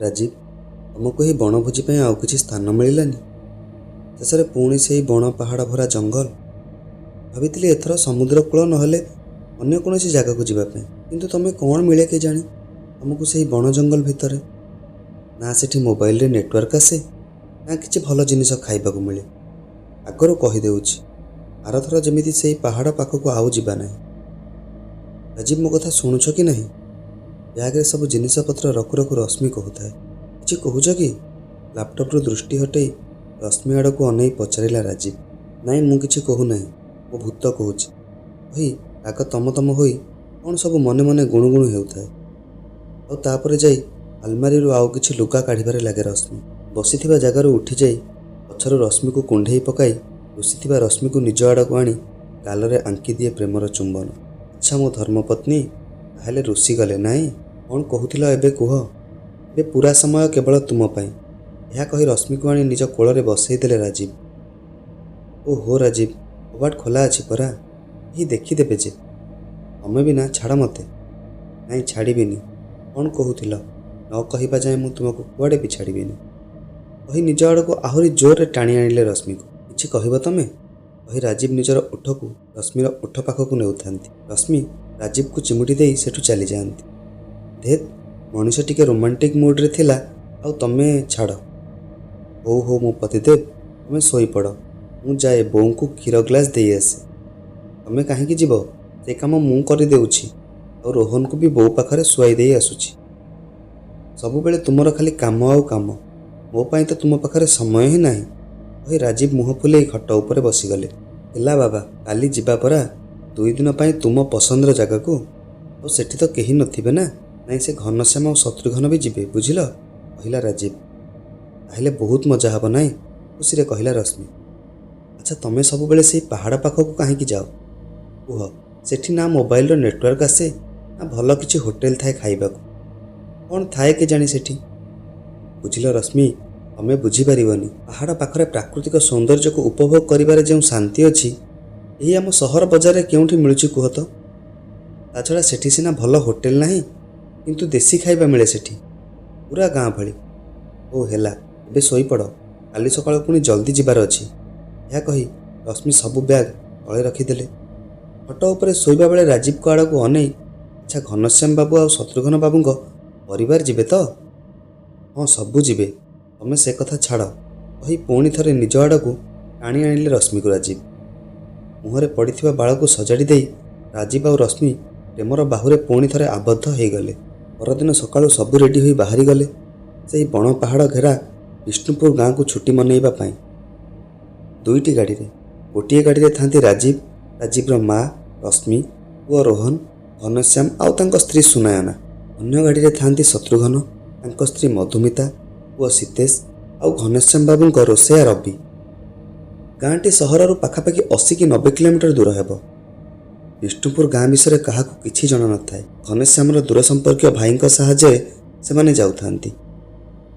ରାଜୀବ, ତମକୁ ଏହି ବଣଭୋଜି ପାଇଁ ଆଉ କିଛି ସ୍ଥାନ ମିଳିଲାନି? ଶେଷରେ ପୁଣି ସେଇ ବଣ ପାହାଡ଼ ଭରା ଜଙ୍ଗଲ। ଭାବିଥିଲି ଏଥର ସମୁଦ୍ର କୂଳ ନହେଲେ ଅନ୍ୟ କୌଣସି ଜାଗାକୁ ଯିବା ପାଇଁ, କିନ୍ତୁ ତମେ କ'ଣ ମିଳେ କେଜାଣି ତମକୁ ସେଇ ବଣ ଜଙ୍ଗଲ ଭିତରେ? ନା ସେଠି ମୋବାଇଲରେ ନେଟୱାର୍କ ଆସେ, ନା କିଛି ଭଲ ଜିନିଷ ଖାଇବାକୁ ମିଳେ। ଆଗରୁ କହିଦେଉଛି, ଆରଥର ଯେମିତି ସେଇ ପାହାଡ଼ ପାଖକୁ ଆଉ ଯିବା ନାହିଁ। ରାଜୀବ, ମୋ କଥା ଶୁଣୁଛ କି ନାହିଁ? ବ୍ୟାଗରେ ସବୁ ଜିନିଷପତ୍ର ରଖୁ ରଖୁ ରଶ୍ମି କହୁଥାଏ। କିଛି କହୁଛ କି? ଲାପଟପରୁ ଦୃଷ୍ଟି ହଟେଇ ରଶ୍ମି ଆଡ଼କୁ ଅନେଇ ପଚାରିଲା ରାଜୀବ। ନାଇଁ, ମୁଁ କିଛି କହୁନାହିଁ, ମୋ ଭୂତ କହୁଛି, କହି ରାଗ ତମ ତମ ହୋଇ କ'ଣ ସବୁ ମନେ ମନେ ଗୁଣୁଗୁଣୁ ହେଉଥାଏ। ଆଉ ତାପରେ ଯାଇ ଆଲମାରିରୁ ଆଉ କିଛି ଲୁଗା କାଢ଼ିବାରେ ଲାଗେ ରଶ୍ମି। ବସିଥିବା ଜାଗାରୁ ଉଠିଯାଇ ପଛରୁ ରଶ୍ମିକୁ କୁଣ୍ଢେଇ ପକାଇ ରୁଷିଥିବା ରଶ୍ମିକୁ ନିଜ ଆଡ଼କୁ ଆଣି ଗାଲରେ ଆଙ୍କିଦିଏ ପ୍ରେମର ଚୁମ୍ବନ। ଆଚ୍ଛା ମୋ ଧର୍ମପତ୍ନୀ, ତାହେଲେ ରୁଷିଗଲେ ନାଇଁ? କ'ଣ କହୁଥିଲ ଏବେ କୁହ। ଏବେ ପୁରା ସମୟ କେବଳ ତୁମ ପାଇଁ। ଏହା କହି ରଶ୍ମିକୁ ଆଣି ନିଜ କୋଳରେ ବସେଇ ଦେଲେ ରାଜୀବ। ଓହୋ ରାଜୀବ, କବାଟ ଖୋଲା ଅଛି ପରା, କେହି ଦେଖିଦେବେ ଯେ। ତମେ ବି ନା, ଛାଡ଼ ମୋତେ। ନାଇଁ, ଛାଡ଼ିବିନି। କ'ଣ କହୁଥିଲ ନ କହିବା ଯାଏଁ ମୁଁ ତୁମକୁ କୁଆଡ଼େ ବି ଛାଡ଼ିବିନି, କହି ନିଜ ଆଡ଼କୁ ଆହୁରି ଜୋରରେ ଟାଣି ଆଣିଲେ ରଶ୍ମିକୁ। କିଛି କହିବ ତମେ? କହି ରାଜୀବ ନିଜର ଓଠକୁ ରଶ୍ମିର ଓଠ ପାଖକୁ ନେଉଥାନ୍ତି। ରଶ୍ମି ରାଜୀବକୁ ଚିମୁଟି ଦେଇ ସେଠୁ ଚାଲିଯାଆନ୍ତି। ଧେତ୍, ମଣିଷ ଟିକେ ରୋମାଣ୍ଟିକ୍ ମୁଡ଼ରେ ଥିଲା ଆଉ ତମେ, ଛାଡ଼। ହଉ ହଉ ମୋ ପତିଦେବ, ତମେ ଶୋଇପଡ଼, ମୁଁ ଯାଏ ବୋଉଙ୍କୁ କ୍ଷୀର ଗ୍ଲାସ୍ ଦେଇ ଆସେ। ତମେ କାହିଁକି ଯିବ? ସେ କାମ ମୁଁ କରିଦେଉଛି, ଆଉ ରୋହନକୁ ବି ବୋଉ ପାଖରେ ଶୁଆଇ ଦେଇ ଆସୁଛି। ସବୁବେଳେ ତୁମର ଖାଲି କାମ ଆଉ କାମ, ମୋ ପାଇଁ ତ ତୁମ ପାଖରେ ସମୟ ହିଁ ନାହିଁ, କହି ରାଜୀବ ମୁହଁ ଫୁଲେଇ ଖଟ ଉପରେ ବସିଗଲେ। ହେଲା ବାବା, କାଲି ଯିବା ପରା 2 ଦିନ ପାଇଁ ତୁମ ପସନ୍ଦର ଜାଗାକୁ। ଆଉ ସେଠି ତ କେହି ନଥିବେ ନା? ନାଇଁ, ସେ ଘନଶ୍ୟାମ ଆଉ ଶତ୍ରୁଘ୍ନ ବି ଯିବେ, ବୁଝିଲ, କହିଲା ରାଜୀବ। ତାହେଲେ ବହୁତ ମଜା ହେବ ନାଇଁ? ଖୁସିରେ କହିଲା ରଶ୍ମି। ଆଚ୍ଛା, ତମେ ସବୁବେଳେ ସେଇ ପାହାଡ଼ ପାଖକୁ କାହିଁକି ଯାଅ କୁହ? ସେଠି ନା ମୋବାଇଲର ନେଟୱାର୍କ ଆସେ, ନା ଭଲ କିଛି ହୋଟେଲ ଥାଏ ଖାଇବାକୁ। କ'ଣ ଥାଏ କେଜାଣି ସେଠି? ବୁଝିଲ ରଶ୍ମି, ତମେ ବୁଝିପାରିବନି। ପାହାଡ଼ ପାଖରେ ପ୍ରାକୃତିକ ସୌନ୍ଦର୍ଯ୍ୟକୁ ଉପଭୋଗ କରିବାରେ ଯେଉଁ ଶାନ୍ତି ଅଛି, ଏହି ଆମ ସହର ବଜାରରେ କେଉଁଠି ମିଳୁଛି କୁହ ତ? ତା ଛଡ଼ା ସେଠି ସିନା ଭଲ ହୋଟେଲ ନାହିଁ, କିନ୍ତୁ ଦେଶୀ ଖାଇବା ମିଳେ ସେଠି, ପୁରା ଗାଁ ଭଳି। ହଉ ହେଲା, ଏବେ ଶୋଇପଡ଼, କାଲି ସକାଳୁ ପୁଣି ଜଲ୍ଦି ଯିବାର ଅଛି। ଏହା କହି ରଶ୍ମି ସବୁ ବ୍ୟାଗ୍ ତଳେ ରଖିଦେଲେ। ଖଟ ଉପରେ ଶୋଇବା ବେଳେ ରାଜୀବଙ୍କ ଆଡ଼କୁ ଅନେଇ, ଆଚ୍ଛା ଘନଶ୍ୟାମ ବାବୁ ଆଉ ଶତ୍ରୁଘ୍ନ ବାବୁଙ୍କ ପରିବାର ଯିବେ ତ? ହଁ, ସବୁ ଯିବେ, ତମେ ସେ କଥା ଛାଡ଼, କହି ପୁଣି ଥରେ ନିଜ ଆଡ଼କୁ ଟାଣି ଆଣିଲେ ରଶ୍ମିକୁ ରାଜୀବ। ମୁହଁରେ ପଡ଼ିଥିବା ବାଳକୁ ସଜାଡ଼ି ଦେଇ ରାଜୀବ ଆଉ ରଶ୍ମି ପ୍ରେମର ବାହୁରେ ପୁଣି ଥରେ ଆବଦ୍ଧ ହୋଇଗଲେ। ପରଦିନ ସକାଳୁ ସବୁ ରେଡ଼ି ହୋଇ ବାହାରିଗଲେ ସେହି ବଣ ପାହାଡ଼ ଘେରା ବିଷ୍ଣୁପୁର ଗାଁକୁ ଛୁଟି ମନେଇବା ପାଇଁ 2ଟି ଗାଡ଼ିରେ। ଗୋଟିଏ ଗାଡ଼ିରେ ଥାନ୍ତି ରାଜୀବ, ରାଜୀବର ମା ରଶ୍ମି, ପୁଅ ରୋହନ, ଘନଶ୍ୟାମ ଆଉ ତାଙ୍କ ସ୍ତ୍ରୀ ସୁନୟନା। ଅନ୍ୟ ଗାଡ଼ିରେ ଥାନ୍ତି ଶତ୍ରୁଘ୍ନ, ତାଙ୍କ ସ୍ତ୍ରୀ ମଧୁମିତା, ପୁଅ ସୀତେଶ ଆଉ ଘନଶ୍ୟାମ ବାବୁଙ୍କ ରୋଷେୟା ରବି। ଗାଁଟି ସହରରୁ ପାଖାପାଖି 80 କି 90 କିଲୋମିଟର ଦୂର ହେବ। ବିଷ୍ଣୁପୁର ଗାଁ ବିଷୟରେ କାହାକୁ କିଛି ଜଣା ନଥାଏ। ଘନଶ୍ୟାମର ଦୂର ସମ୍ପର୍କୀୟ ଭାଇଙ୍କ ସାହାଯ୍ୟରେ ସେମାନେ ଯାଉଥାନ୍ତି।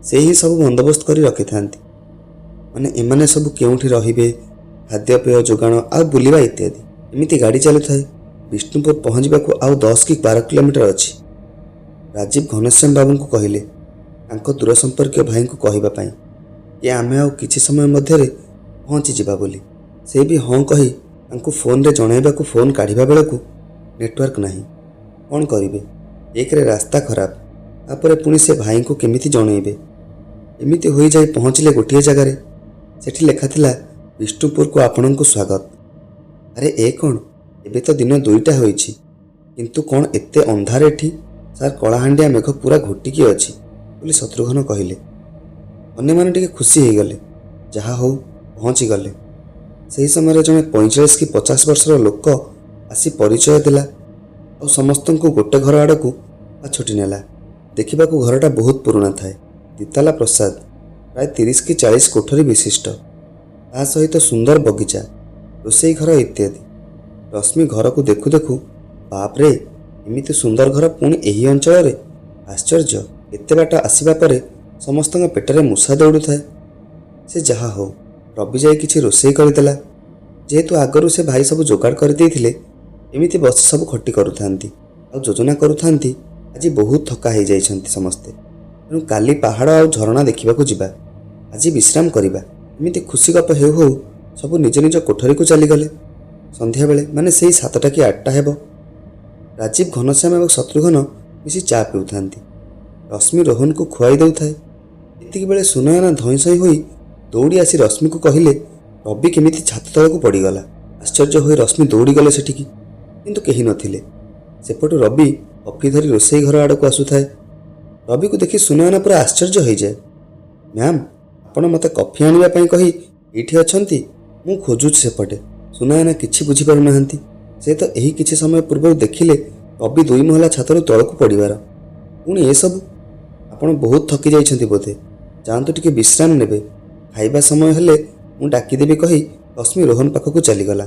ସେ ହିଁ ସବୁ ବନ୍ଦୋବସ୍ତ କରି ରଖିଥାନ୍ତି, ମାନେ ଏମାନେ ସବୁ କେଉଁଠି ରହିବେ, ଖାଦ୍ୟପେୟ ଯୋଗାଣ ଆଉ ବୁଲିବା ଇତ୍ୟାଦି। ଏମିତି ଗାଡ଼ି ଚାଲୁଥାଏ। ବିଷ୍ଣୁପୁର ପହଞ୍ଚିବାକୁ ଆଉ 10 କି 12 କିଲୋମିଟର ଅଛି। ରାଜୀବ ଘନଶ୍ୟାମ ବାବୁଙ୍କୁ କହିଲେ ତାଙ୍କ ଦୂର ସମ୍ପର୍କୀୟ ଭାଇଙ୍କୁ କହିବା ପାଇଁ କି ଆମେ ଆଉ କିଛି ସମୟ ମଧ୍ୟରେ ପହଞ୍ଚିଯିବା ବୋଲି। ସେ ବି ହଁ କହି ତାଙ୍କୁ ଫୋନ୍ରେ ଜଣାଇବାକୁ ଫୋନ୍ କାଢ଼ିବା ବେଳକୁ ନେଟୱାର୍କ ନାହିଁ। କ'ଣ କରିବେ? ଏକରେ ରାସ୍ତା ଖରାପ, ତାପରେ ପୁଣି ସେ ଭାଇଙ୍କୁ କେମିତି ଜଣାଇବେ? ଏମିତି ହୋଇଯାଇ ପହଞ୍ଚିଲେ ଗୋଟିଏ ଜାଗାରେ। ସେଠି ଲେଖାଥିଲା, ବିଷ୍ଣୁପୁରକୁ ଆପଣଙ୍କୁ ସ୍ୱାଗତ। ଆରେ ଏ କ'ଣ? ଏବେ ତ ଦିନ 2ଟା ହୋଇଛି, କିନ୍ତୁ କ'ଣ ଏତେ ଅନ୍ଧାର ଏଠି? ସାର୍, କଳାହାଣ୍ଡିଆ ମେଘ ପୁରା ଘୋଟିକି ଅଛି, ବୋଲି ଶତ୍ରୁଘ୍ନ କହିଲେ। ଅନ୍ୟମାନେ ଟିକେ ଖୁସି ହେଇଗଲେ, ଯାହା ହଉ ପହଞ୍ଚିଗଲେ। ସେହି ସମୟରେ ଜଣେ 45 କି 50 ବର୍ଷର ଲୋକ ଆସି ପରିଚୟ ଦେଲା ଆଉ ସମସ୍ତଙ୍କୁ ଗୋଟେ ଘର ଆଡ଼କୁ ପାଛୋଟି ନେଲା। ଦେଖିବାକୁ ଘରଟା ବହୁତ ପୁରୁଣା ଥାଏ। ଦ୍ୱିତାଲା ପ୍ରାସାଦ, ପ୍ରାୟ 30 କି 40 କୋଠରୀ ବିଶିଷ୍ଟ, ତା ସହିତ ସୁନ୍ଦର ବଗିଚା, ରୋଷେଇ ଘର ଇତ୍ୟାଦି। ରଶ୍ମି ଘରକୁ ଦେଖୁ ଦେଖୁ, ବାପରେ, ଏମିତି ସୁନ୍ଦର ଘର ପୁଣି ଏହି ଅଞ୍ଚଳରେ, ଆଶ୍ଚର୍ଯ୍ୟ। ଏତେ ବାଟ ଆସିବା ପରେ ସମସ୍ତଙ୍କ ପେଟରେ ମୂଷା ଦୌଡ଼ୁଥାଏ। ସେ ଯାହା ହଉ, ରବି ଯାଇ କିଛି ରୋଷେଇ କରିଦେଲା। ଯେହେତୁ ଆଗରୁ ସେ ଭାଇ ସବୁ ଯୋଗାଡ଼ କରିଦେଇଥିଲେ। ଏମିତି ବସି ସବୁ ଖଟି କରୁଥାନ୍ତି ଆଉ ଯୋଜନା କରୁଥାନ୍ତି। ଆଜି ବହୁତ ଥକା ହେଇଯାଇଛନ୍ତି ସମସ୍ତେ। ତେଣୁ କାଲି ପାହାଡ଼ ଆଉ ଝରଣା ଦେଖିବାକୁ ଯିବା, ଆଜି ବିଶ୍ରାମ କରିବା। ଏମିତି ଖୁସି ଗପ ହେଉ ହେଉ ସବୁ ନିଜ ନିଜ କୋଠରୀକୁ ଚାଲିଗଲେ। ସନ୍ଧ୍ୟାବେଳେ, ମାନେ ସେଇ 7ଟା କି 8ଟା ହେବ, ରାଜୀବ, ଘନଶ୍ୟାମ ଏବଂ ଶତ୍ରୁଘ୍ନ ମିଶି ଚା ପିଉଥାନ୍ତି। ରଶ୍ମି ରୋହନକୁ ଖୁଆଇ ଦେଉଥାଏ। ଏତିକି ବେଳେ ସୁନୟନା ଧଇଁ ସଇଁ ହୋଇ ଦୌଡ଼ି ଆସି ରଶ୍ମିକୁ କହିଲେ, ରବି କେମିତି ଛାତ ତଳକୁ ପଡ଼ିଗଲା। ଆଶ୍ଚର୍ଯ୍ୟ ହୋଇ ରଶ୍ମି ଦୌଡ଼ିଗଲେ ସେଠିକି, କିନ୍ତୁ କେହି ନଥିଲେ। ସେପଟୁ ରବି କଫି ଧରି ରୋଷେଇ ଘର ଆଡ଼କୁ ଆସୁଥାଏ। ରବିକୁ ଦେଖି ସୁନୟନା ପୁରା ଆଶ୍ଚର୍ଯ୍ୟ ହୋଇଯାଏ। ମ୍ୟାମ୍, ଆପଣ ମୋତେ କଫି ଆଣିବା ପାଇଁ କହି ଏଇଠି ଅଛନ୍ତି, ମୁଁ ଖୋଜୁଛି ସେପଟେ। ସୁନୟନା କିଛି ବୁଝିପାରୁନାହାନ୍ତି। ସେ ତ ଏହି କିଛି ସମୟ ପୂର୍ବରୁ ଦେଖିଲେ ରବି 2 ମହଲା ଛାତରୁ ତଳକୁ ପଡ଼ିବାର, ପୁଣି ଏସବୁ। ଆପଣ ବହୁତ ଥକି ଯାଇଛନ୍ତି ବୋଧେ, ଯାଆନ୍ତୁ ଟିକେ ବିଶ୍ରାମ ନେବେ। ଖାଇବା ସମୟ ହେଲେ ମୁଁ ଡାକିଦେବି କହି ରଶ୍ମି ରୋହନ ପାଖକୁ ଚାଲିଗଲା।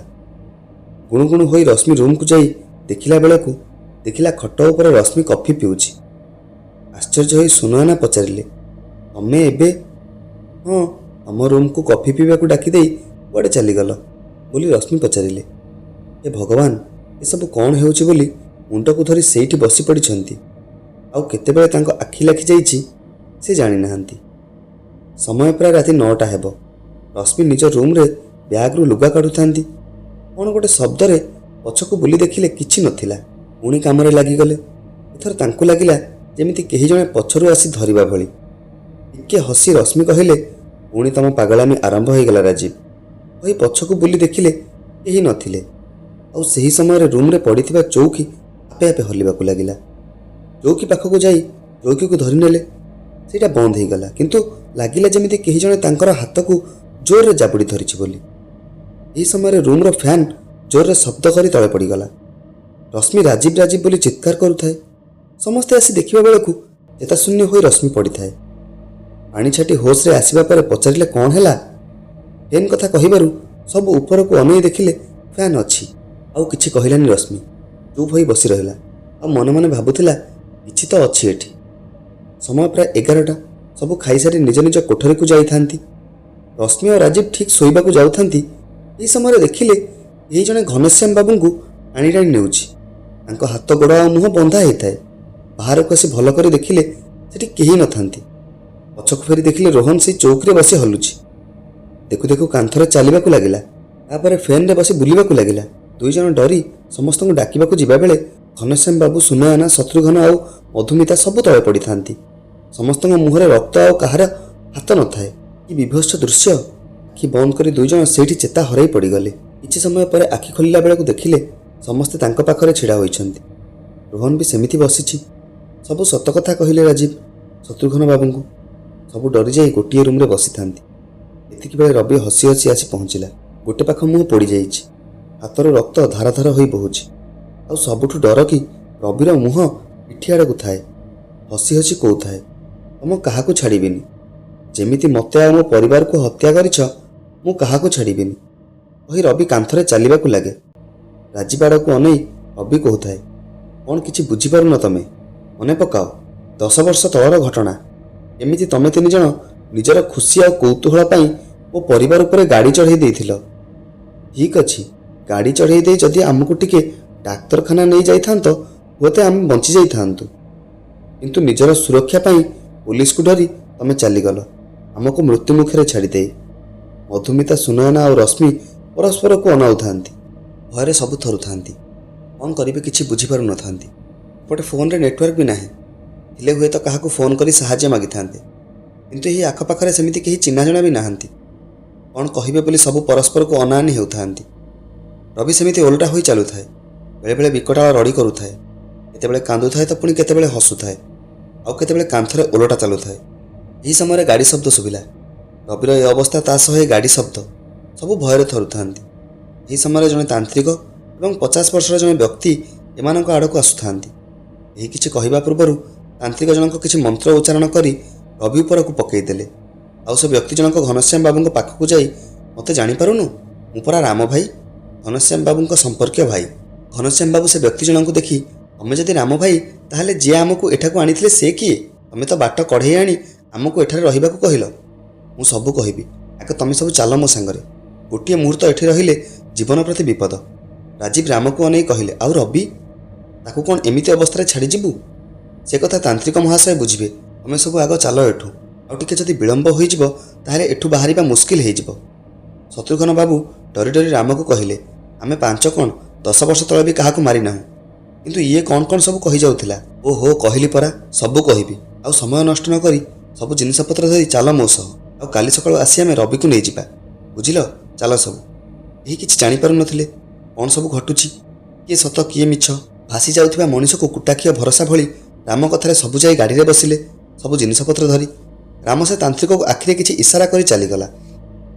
ଗୁଣୁଗୁଣୁ ହୋଇ ରଶ୍ମି ରୁମ୍କୁ ଯାଇ ଦେଖିଲା ବେଳକୁ ଦେଖିଲା ଖଟ ଉପରେ ରଶ୍ମି କଫି ପିଉଛି। ଆଶ୍ଚର୍ଯ୍ୟ ହୋଇ ସୁନୟନା ପଚାରିଲେ, ତମେ ଏବେ? ହଁ, ତମ ରୁମ୍କୁ କଫି ପିଇବାକୁ ଡାକିଦେଇ କୁଆଡ଼େ ଚାଲିଗଲ ବୋଲି ରଶ୍ମି ପଚାରିଲେ। ହେ ଭଗବାନ, ଏସବୁ କ'ଣ ହେଉଛି ବୋଲି ମୁଣ୍ଡକୁ ଧରି ସେଇଠି ବସି ପଡ଼ିଛନ୍ତି। ଆଉ କେତେବେଳେ ତାଙ୍କ ଆଖି ଲାଖିଯାଇଛି ସେ ଜାଣିନାହାନ୍ତି। ସମୟ ପ୍ରାୟ ରାତି 9ଟା ହେବ। ରଶ୍ମି ନିଜ ରୁମ୍ରେ ବ୍ୟାଗ୍ରୁ ଲୁଗା କାଢ଼ୁଥାନ୍ତି। କ'ଣ ଗୋଟେ ଶବ୍ଦରେ ପଛକୁ ବୁଲି ଦେଖିଲେ କିଛି ନଥିଲା। ପୁଣି କାମରେ ଲାଗିଗଲେ। ଏଥର ତାଙ୍କୁ ଲାଗିଲା ଯେମିତି କେହି ଜଣେ ପଛରୁ ଆସି ଧରିବା ଭଳି। ଟିକେ ହସି ରଶ୍ମି କହିଲେ, ପୁଣି ତମ ପାଗଳାମି ଆରମ୍ଭ ହୋଇଗଲା ରାଜୀବ କହି ପଛକୁ ବୁଲି ଦେଖିଲେ କେହି ନଥିଲେ। ଆଉ ସେହି ସମୟରେ ରୁମ୍ରେ ପଡ଼ିଥିବା ଚୌକି ଆପେ ଆପେ ହଲିବାକୁ ଲାଗିଲା। ଚୌକି ପାଖକୁ ଯାଇ ଚୌକିକୁ ଧରିନେଲେ, ସେଇଟା ବନ୍ଦ ହେଇଗଲା। କିନ୍ତୁ ଲାଗିଲା ଯେମିତି କେହି ଜଣେ ତାଙ୍କର ହାତକୁ ଜୋରରେ ଜାବୁଡ଼ି ଧରିଛି ବୋଲି। ଏହି ସମୟରେ ରୁମ୍ର ଫ୍ୟାନ୍ ଜୋରରେ ଶବ୍ଦ କରି ତଳେ ପଡ଼ିଗଲା। ରଶ୍ମି ରାଜୀବ ରାଜୀବ ବୋଲି ଚିତ୍କାର କରୁଥାଏ। ସମସ୍ତେ ଆସି ଦେଖିବା ବେଳକୁ ଚେତାଶୂନ୍ୟ ହୋଇ ରଶ୍ମି ପଡ଼ିଥାଏ। ପାଣି ଛାଟି ହୋସ୍ରେ ଆସିବା ପରେ ପଚାରିଲେ, କ'ଣ ହେଲା? ଫ୍ୟାନ୍ କଥା କହିବାରୁ ସବୁ ଉପରକୁ ଅନେଇ ଦେଖିଲେ ଫ୍ୟାନ୍ ଅଛି। ଆଉ କିଛି କହିଲାନି ରଶ୍ମି, ଚୁପ୍ ହୋଇ ବସି ରହିଲା ଆଉ ମନେ ମନେ ଭାବୁଥିଲା କିଛି ତ ଅଛି ଏଠି। ସମୟ ପ୍ରାୟ 11ଟା। ସବୁ ଖାଇସାରି ନିଜ ନିଜ କୋଠରୀକୁ ଯାଇଥାନ୍ତି। ରଶ୍ମି ଆଉ ରାଜୀବ ଠିକ୍ ଶୋଇବାକୁ ଯାଉଥାନ୍ତି। ଏହି ସମୟରେ ଦେଖିଲେ କେହି ଜଣେ ଘନଶ୍ୟାମ ବାବୁଙ୍କୁ ଟାଣି ଟାଣି ନେଉଛି। ତାଙ୍କ ହାତ ଗୋଡ଼ ଆଉ ମୁହଁ ବନ୍ଧା ହେଇଥାଏ। ବାହାରକୁ ଆସି ଭଲ କରି ଦେଖିଲେ ସେଠି କେହି ନଥାନ୍ତି। ପଛକୁ ଫେରି ଦେଖିଲେ ରୋହନ ସେଇ ଚୌକିରେ ବସି ହଲୁଛି। ଦେଖୁ ଦେଖୁ କାନ୍ଥରେ ଚାଲିବାକୁ ଲାଗିଲା, ତାପରେ ଫ୍ୟାନ୍ରେ ବସି ବୁଲିବାକୁ ଲାଗିଲା। ଦୁଇ ଜଣ ଡରି ସମସ୍ତଙ୍କୁ ଡାକିବାକୁ ଯିବାବେଳେ ଘନଶ୍ୟାମ ବାବୁ, ସୁନୟନା, ଶତ୍ରୁଘ୍ନ ଆଉ ମଧୁମିତା ସବୁ ତଳେ ପଡ଼ିଥାନ୍ତି। ସମସ୍ତଙ୍କ ମୁହଁରେ ରକ୍ତ ଆଉ କାହାର ହାତ ନଥାଏ। କି ବିଭତ୍ସ ଦୃଶ୍ୟ! ଆଖି ବନ୍ଦ କରି ଦୁଇ ଜଣ ସେଇଠି ଚେତା ହରାଇ ପଡ଼ିଗଲେ। କିଛି ସମୟ ପରେ ଆଖି ଖୋଲିଲା ବେଳକୁ ଦେଖିଲେ ସମସ୍ତେ ତାଙ୍କ ପାଖରେ ଛିଡ଼ା ହୋଇଛନ୍ତି। ରୋହନ ବି ସେମିତି ବସିଛି। ସବୁ ସତ କଥା କହିଲେ ରାଜୀବ ଶତ୍ରୁଘ୍ନ ବାବୁଙ୍କୁ। ସବୁ ଡରିଯାଇ ଗୋଟିଏ ରୁମ୍ରେ ବସିଥାନ୍ତି। ଏତିକି ବେଳେ ରବି ହସି ହସି ଆସି ପହଞ୍ଚିଲା। ଗୋଟେ ପାଖ ମୁହଁ ପୋଡ଼ିଯାଇଛି, ହାତରୁ ରକ୍ତ ଧାର ଧାର ହୋଇ ବହୁଛି। ଆଉ ସବୁଠୁ ଡର କି ରବିର ମୁହଁ ପିଠି ଆଡ଼କୁ ଥାଏ। ହସି ହସି କହୁଥାଏ, ତମ କାହାକୁ ଛାଡ଼ିବିନି, ଯେମିତି ମୋତେ ଆଉ ମୋ ପରିବାରକୁ ହତ୍ୟା କରିଛ, ମୁଁ କାହାକୁ ଛାଡ଼ିବିନି କହି ରବି କାନ୍ଥରେ ଚାଲିବାକୁ ଲାଗେ। ରାଜୀବ ଆଡ଼କୁ ଅନେଇ ରବି କହୁଥାଏ, କ'ଣ କିଛି ବୁଝିପାରୁନ ତମେ? ମନେ ପକାଅ 10 ବର୍ଷ ତଳର ଘଟଣା। ଏମିତି ତମେ 3 ଜଣ ନିଜର ଖୁସି ଆଉ କୌତୂହଳ ପାଇଁ ମୋ ପରିବାର ଉପରେ ଗାଡ଼ି ଚଢ଼େଇ ଦେଇଥିଲ। ଠିକ୍ ଅଛି, ଗାଡ଼ି ଚଢ଼େଇ ଦେଇ ଯଦି ଆମକୁ ଟିକେ ଡାକ୍ତରଖାନା ନେଇ ଯାଇଥାନ୍ତ, ହୁଏତ ଆମେ ବଞ୍ଚି ଯାଇଥାନ୍ତୁ। କିନ୍ତୁ ନିଜର ସୁରକ୍ଷା ପାଇଁ ପୋଲିସକୁ ଡରି ତମେ ଚାଲିଗଲ ଆମକୁ ମୃତ୍ୟୁମୁଖରେ ଛାଡ଼ିଦେଇ। ମଧୁମିତା, ସୁନୟନା ଆଉ ରଶ୍ମି ପରସ୍ପରକୁ ଅନାଉଥାନ୍ତି। ଭୟରେ ସବୁ ଥରୁଥାନ୍ତି। କ'ଣ କରିବେ କିଛି ବୁଝିପାରୁନଥାନ୍ତି। ଏପଟେ ଫୋନ୍ରେ ନେଟୱାର୍କ ବି ନାହିଁ। ଥିଲେ ହୁଏତ କାହାକୁ ଫୋନ୍ କରି ସାହାଯ୍ୟ ମାଗିଥାନ୍ତେ, କିନ୍ତୁ ଏହି ଆଖପାଖରେ ସେମିତି କେହି ଚିହ୍ନାଜଣା ବି ନାହାନ୍ତି। କ'ଣ କହିବେ ବୋଲି ସବୁ ପରସ୍ପରକୁ ଅନାଅନି ହେଉଥାନ୍ତି। ରବି ସେମିତି ଓଲଟା ହୋଇ ଚାଲୁଥାଏ। ବେଳେବେଳେ ବିକଟାଳ ରଡ଼ି କରୁଥାଏ, କେତେବେଳେ କାନ୍ଦୁଥାଏ ତ ପୁଣି କେତେବେଳେ ହସୁଥାଏ, ଆଉ କେତେବେଳେ କାନ୍ଥରେ ଓଲଟା ଚାଲୁଥାଏ। ଏହି ସମୟରେ ଗାଡ଼ି ଶବ୍ଦ ଶୁଭିଲା। ରବିର ଏ ଅବସ୍ଥା, ତା ସହ ଏ ଗାଡ଼ି ଶବ୍ଦ, ସବୁ ଭୟରେ ଥରୁଥାନ୍ତି। ଏହି ସମୟରେ ଜଣେ ତାନ୍ତ୍ରିକ ଏବଂ 50 ବର୍ଷର ଜଣେ ବ୍ୟକ୍ତି ଏମାନଙ୍କ ଆଡ଼କୁ ଆସୁଥାନ୍ତି। କେହି କିଛି କହିବା ପୂର୍ବରୁ ତାନ୍ତ୍ରିକ ଜଣକ କିଛି ମନ୍ତ୍ର ଉଚ୍ଚାରଣ କରି ରବି ଉପରକୁ ପକାଇଦେଲେ। ଆଉ ସେ ବ୍ୟକ୍ତି ଜଣକ ଘନଶ୍ୟାମ ବାବୁଙ୍କ ପାଖକୁ ଯାଇ, ମୋତେ ଜାଣିପାରୁନୁ? ମୁଁ ପରା ରାମ ଭାଇ, ଘନଶ୍ୟାମ ବାବୁଙ୍କ ସମ୍ପର୍କୀୟ ଭାଇ। ଘନଶ୍ୟାମ ବାବୁ ସେ ବ୍ୟକ୍ତି ଜଣଙ୍କୁ ଦେଖି, ତମେ ଯଦି ରାମ ଭାଇ, ତାହେଲେ ଯିଏ ଆମକୁ ଏଠାକୁ ଆଣିଥିଲେ ସେ କିଏ? ତମେ ତ ବାଟ କଢ଼େଇ ଆଣି ଆମକୁ ଏଠାରେ ରହିବାକୁ କହିଲ। ମୁଁ ସବୁ କହିବି, ଆଗ ତମେ ସବୁ ଚାଲ ମୋ ସାଙ୍ଗରେ। ଗୋଟିଏ ମୁହୂର୍ତ୍ତ ଏଠି ରହିଲେ ଜୀବନ ପ୍ରତି ବିପଦ। ରାଜୀବ ରାମକୁ ଅନେଇ କହିଲେ, ଆଉ ରବି, ତାକୁ କ'ଣ ଏମିତି ଅବସ୍ଥାରେ ଛାଡ଼ିଯିବୁ? ସେ କଥା ତାନ୍ତ୍ରିକ ମହାଶୟ ବୁଝିବେ, ତମେ ତମେ ସବୁ ଆଗ ଚାଲ ଏଠୁ, ଆଉ ଟିକେ ଯଦି ବିଳମ୍ବ ହୋଇଯିବ ତାହେଲେ ଏଠୁ ବାହାରିବା ମୁସ୍କିଲ ହେଇଯିବ। ଶତ୍ରୁଘ୍ନ ବାବୁ ଡରି ଡରି ରାମକୁ କହିଲେ, ଆମେ 5 କ'ଣ 10 ବର୍ଷ ତଳେ ବି କାହାକୁ ମାରିନାହୁଁ, କିନ୍ତୁ ଇଏ କ'ଣ କ'ଣ ସବୁ କହିଯାଉଥିଲା। ଓହୋ, କହିଲି ପରା ସବୁ କହିବି। ଆଉ ସମୟ ନଷ୍ଟ ନ କରି ସବୁ ଜିନିଷପତ୍ର ଧରି ଚାଲ ମୋ ସହ, ଆଉ କାଲି ସକାଳୁ ଆସି ଆମେ ରବିକୁ ନେଇଯିବା, ବୁଝିଲ? ଚାଲ ସବୁ। କେହି କିଛି ଜାଣିପାରୁନଥିଲେ କ'ଣ ସବୁ ଘଟୁଛି, କିଏ ସତ କିଏ ମିଛ। ଭାସି ଯାଉଥିବା ମଣିଷକୁ କୁଟାଖିଅ ଭରସା ଭଳି ରାମ କଥାରେ ସବୁ ଯାଇ ଗାଡ଼ିରେ ବସିଲେ ସବୁ ଜିନିଷପତ୍ର ଧରି। ରାମ ସେ ତାନ୍ତ୍ରିକକୁ ଆଖିରେ କିଛି ଇସାରା କରି ଚାଲିଗଲା।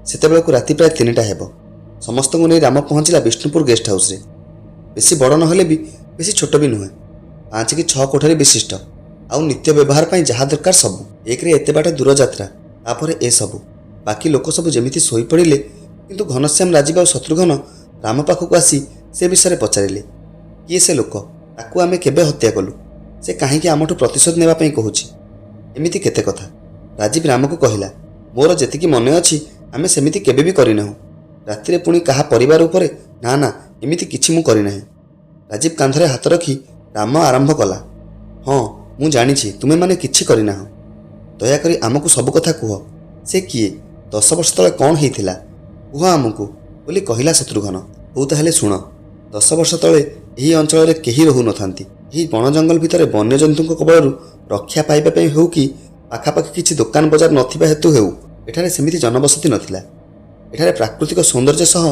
ସେତେବେଳକୁ ରାତି ପ୍ରାୟ 3ଟା ହେବ। ସମସ୍ତଙ୍କୁ ନେଇ ରାମ ପହଞ୍ଚିଲା ବିଷ୍ଣୁପୁର ଗେଷ୍ଟ ହାଉସ୍ରେ। ବେଶୀ ବଡ଼ ନହେଲେ ବି ବେଶୀ ଛୋଟ ବି ନୁହେଁ, 5 କି 6 କୋଠରୀ ବିଶିଷ୍ଟ, ଆଉ ନିତ୍ୟ ବ୍ୟବହାର ପାଇଁ ଯାହା ଦରକାର ସବୁ। ଏକରେ ଏତେ ବାଟ ଦୂର ଯାତ୍ରା, ତାପରେ ଏସବୁ। ବାକି ଲୋକ ସବୁ ଯେମିତି ଶୋଇପଡ଼ିଲେ, କିନ୍ତୁ ଘନଶ୍ୟାମ, ରାଜୀବ ଆଉ ଶତ୍ରୁଘ୍ନ ରାମ ପାଖକୁ ଆସି ସେ ବିଷୟରେ ପଚାରିଲେ। କିଏ ସେ ଲୋକ? ତାକୁ ଆମେ କେବେ ହତ୍ୟା କଲୁ? ସେ କାହିଁକି ଆମଠୁ ପ୍ରତିଶୋଧ ନେବା ପାଇଁ କହୁଛି? ଏମିତି କେତେ କଥା। ରାଜୀବ ରାମକୁ କହିଲା, ମୋର ଯେତିକି ମନେ ଅଛି ଆମେ ସେମିତି କେବେ ବି କରିନାହୁଁ। ରାତିରେ ପୁଣି କାହା ପରିବାର ଉପରେ? ନା ନା, ଏମିତି କିଛି ମୁଁ କରିନାହିଁ। ରାଜୀବ କାନ୍ଧରେ ହାତ ରଖି ରାମ ଆରମ୍ଭ କଲା, ହଁ ମୁଁ ଜାଣିଛି ତୁମେମାନେ କିଛି କରିନାହଁ। ଦୟାକରି ଆମକୁ ସବୁ କଥା କୁହ। ସେ କିଏ? 10 ବର୍ଷ ତଳେ କ'ଣ ହେଇଥିଲା କୁହ ଆମକୁ ବୋଲି କହିଲା ଶତ୍ରୁଘ୍ନ। ହଉ ତାହେଲେ ଶୁଣ। 10 ବର୍ଷ ତଳେ ଏହି ଅଞ୍ଚଳରେ କେହି ରହୁନଥାନ୍ତି। ଏହି ବଣ ଜଙ୍ଗଲ ଭିତରେ ବନ୍ୟଜନ୍ତୁଙ୍କ କବଳରୁ ରକ୍ଷା ପାଇବା ପାଇଁ ହେଉ କି ପାଖାପାଖି କିଛି ଦୋକାନ ବଜାର ନଥିବା ହେତୁ ହେଉ, ଏଠାରେ ସେମିତି ଜନବସତି ନଥିଲା। ଏଠାରେ ପ୍ରାକୃତିକ ସୌନ୍ଦର୍ଯ୍ୟ ସହ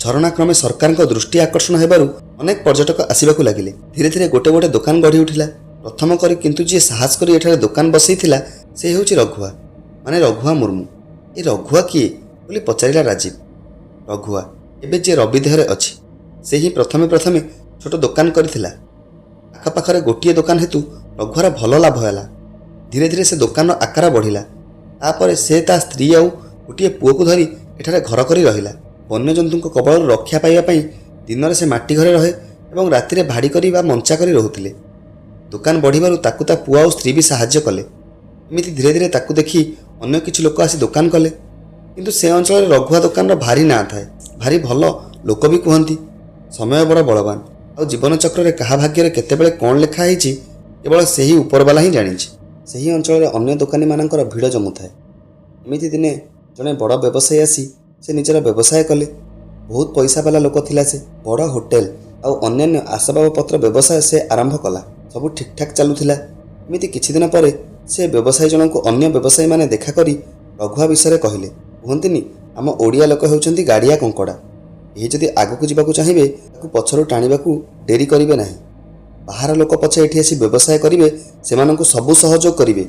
ଝରଣା କ୍ରମେ ସରକାରଙ୍କ ଦୃଷ୍ଟି ଆକର୍ଷଣ ହେବାରୁ ଅନେକ ପର୍ଯ୍ୟଟକ ଆସିବାକୁ ଲାଗିଲେ। ଧୀରେ ଧୀରେ ଗୋଟେ ଗୋଟେ ଦୋକାନ ଗଢ଼ି ଉଠିଲା। ପ୍ରଥମ କରି କିନ୍ତୁ ଯିଏ ସାହସ କରି ଏଠାରେ ଦୋକାନ ବସେଇଥିଲା ସେ ହେଉଛି ରଘୁଆ, ମାନେ ରଘୁଆ ମୁର୍ମୁ। ଏ ରଘୁଆ କିଏ ବୋଲି ପଚାରିଲା ରାଜୀବ। ରଘୁଆ ଏବେ ଯିଏ ରବି ଦେହରେ ଅଛି, ସେ ହିଁ ପ୍ରଥମେ ପ୍ରଥମେ ଛୋଟ ଦୋକାନ କରିଥିଲା। ଆଖପାଖରେ ଗୋଟିଏ ଦୋକାନ ହେତୁ ରଘୁଆର ଭଲ ଲାଭ ହେଲା। ଧୀରେ ଧୀରେ ସେ ଦୋକାନର ଆକାର ବଢ଼ିଲା। ତାପରେ ସେ ତା ସ୍ତ୍ରୀ ଆଉ ଗୋଟିଏ ପୁଅକୁ ଧରି ଏଠାରେ ଘର କରି ରହିଲା। ବନ୍ୟଜନ୍ତୁଙ୍କ କବଳରୁ ରକ୍ଷା ପାଇବା ପାଇଁ ଦିନରେ ସେ ମାଟି ଘରେ ରହେ ଏବଂ ରାତିରେ ଭାଡ଼ି କରି ବା ମଞ୍ଚା କରି ରହୁଥିଲେ। ଦୋକାନ ବଢ଼ିବାରୁ ତାକୁ ତା ପୁଅ ଆଉ ସ୍ତ୍ରୀ ବି ସାହାଯ୍ୟ କଲେ। ଏମିତି ଧୀରେ ଧୀରେ ତାକୁ ଦେଖି ଅନ୍ୟ କିଛି ଲୋକ ଆସି ଦୋକାନ କଲେ। କିନ୍ତୁ ସେ ଅଞ୍ଚଳରେ ରଘୁଆ ଦୋକାନର ଭାରି ନାଁ ଥାଏ, ଭାରି ଭଲ ଲୋକ ବି କୁହନ୍ତି। ସମୟ ବଡ଼ ବଳବାନ, ଆଉ ଜୀବନଚକ୍ରରେ କାହା ଭାଗ୍ୟରେ କେତେବେଳେ କ'ଣ ଲେଖା ହେଇଛି କେବଳ ସେହି ଉପରବାଲା ହିଁ ଜାଣିଛି। ସେହି ଅଞ୍ଚଳରେ ଅନ୍ୟ ଦୋକାନୀମାନଙ୍କର ଭିଡ଼ ଜମୁଥାଏ। ଏମିତି ଦିନେ ଜଣେ ବଡ଼ ବ୍ୟବସାୟୀ ଆସି ସେ ନିଜର ବ୍ୟବସାୟ କଲେ। ବହୁତ ପଇସାବାଲା ଲୋକ ଥିଲା ସେ। ବଡ଼ ହୋଟେଲ ଆଉ ଅନ୍ୟାନ୍ୟ ଆସବାବପତ୍ର ବ୍ୟବସାୟ ସେ ଆରମ୍ଭ କଲା। ସବୁ ଠିକ୍ଠାକ୍ ଚାଲୁଥିଲା। ଏମିତି କିଛି ଦିନ ପରେ ସେ ବ୍ୟବସାୟୀ ଜଣଙ୍କୁ ଅନ୍ୟ ବ୍ୟବସାୟୀମାନେ ଦେଖା କରି ରଘୁଆ ବିଷୟରେ କହିଲେ। କୁହନ୍ତିନି, ଆମ ଓଡ଼ିଆ ଲୋକ ହେଉଛନ୍ତି ଗାଡ଼ିଆ କଙ୍କଡ଼ା। କେହି ଯଦି ଆଗକୁ ଯିବାକୁ ଚାହିଁବେ ତାକୁ ପଛରୁ ଟାଣିବାକୁ ଡେରି କରିବେ ନାହିଁ। ବାହାର ଲୋକ ପଛେ ଏଠି ଆସି ବ୍ୟବସାୟ କରିବେ, ସେମାନଙ୍କୁ ସବୁ ସହଯୋଗ କରିବେ,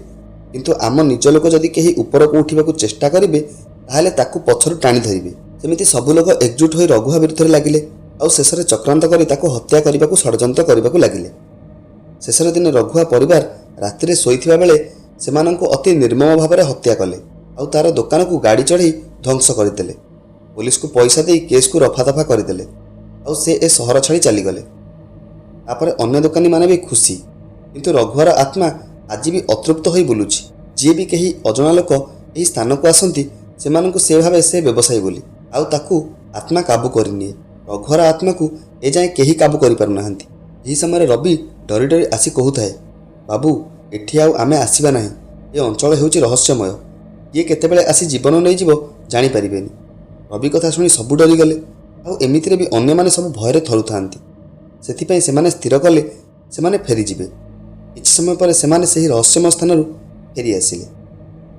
କିନ୍ତୁ ଆମ ନିଜ ଲୋକ ଯଦି କେହି ଉପରକୁ ଉଠିବାକୁ ଚେଷ୍ଟା କରିବେ ତାହେଲେ ତାକୁ ପଛରୁ ଟାଣି ଧରିବେ। ସେମିତି ସବୁ ଲୋକ ଏକଜୁଟ ହୋଇ ରଘୁଆ ବିରୁଦ୍ଧରେ ଲାଗିଲେ ଆଉ ଶେଷରେ ଚକ୍ରାନ୍ତ କରି ତାକୁ ହତ୍ୟା କରିବାକୁ ଷଡ଼ଯନ୍ତ୍ର କରିବାକୁ ଲାଗିଲେ। ଶେଷରେ ଦିନେ ରଘୁଆ ପରିବାର ରାତିରେ ଶୋଇଥିବା ବେଳେ ସେମାନଙ୍କୁ ଅତି ନିର୍ମମ ଭାବରେ ହତ୍ୟା କଲେ ଆଉ ତାର ଦୋକାନକୁ ଗାଡ଼ି ଚଢ଼େଇ ଧ୍ୱଂସ କରିଦେଲେ। ପୋଲିସକୁ ପଇସା ଦେଇ କେସ୍କୁ ରଫାଦଫା କରିଦେଲେ ଆଉ ସେ ଏ ସହର ଛାଡ଼ି ଚାଲିଗଲେ। ତାପରେ ଅନ୍ୟ ଦୋକାନୀମାନେ ବି ଖୁସି, କିନ୍ତୁ ରଘୁଆର ଆତ୍ମା ଆଜି ବି ଅତୃପ୍ତ ହୋଇ ବୁଲୁଛି। ଯିଏ ବି କେହି ଅଜଣା ଲୋକ ଏହି ସ୍ଥାନକୁ ଆସନ୍ତି ସେମାନଙ୍କୁ ସେ ଭାବେ ସେ ବ୍ୟବସାୟୀ ବୋଲି, ଆଉ ତାକୁ ଆତ୍ମା କାବୁ କରିନିଏ। ରଘୁଆର ଆତ୍ମାକୁ ଏଯାଏଁ କେହି କାବୁ କରିପାରୁନାହାନ୍ତି। ଏହି ସମୟରେ ରବି ଡରି ଡରି ଆସି କହୁଥାଏ, ବାବୁ ଏଠି ଆଉ ଆମେ ଆସିବା ନାହିଁ। ଏ ଅଞ୍ଚଳ ହେଉଛି ରହସ୍ୟମୟ, କିଏ କେତେବେଳେ ଆସି ଜୀବନ ନେଇଯିବ ଜାଣିପାରିବେନି। ରବି କଥା ଶୁଣି ସବୁ ଡରିଗଲେ, ଆଉ ଏମିତିରେ ବି ଅନ୍ୟମାନେ ସବୁ ଭୟରେ ଥରୁଥାନ୍ତି। ସେଥିପାଇଁ ସେମାନେ ସ୍ଥିର କଲେ ସେମାନେ ଫେରିଯିବେ। କିଛି ସମୟ ପରେ ସେମାନେ ସେହି ରହସ୍ୟମୟ ସ୍ଥାନରୁ ଫେରି ଆସିଲେ।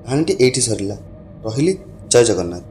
କାହାଣୀଟି ଏଇଠି ସରିଲା। ରହିଲି, ଜୟ ଜଗନ୍ନାଥ।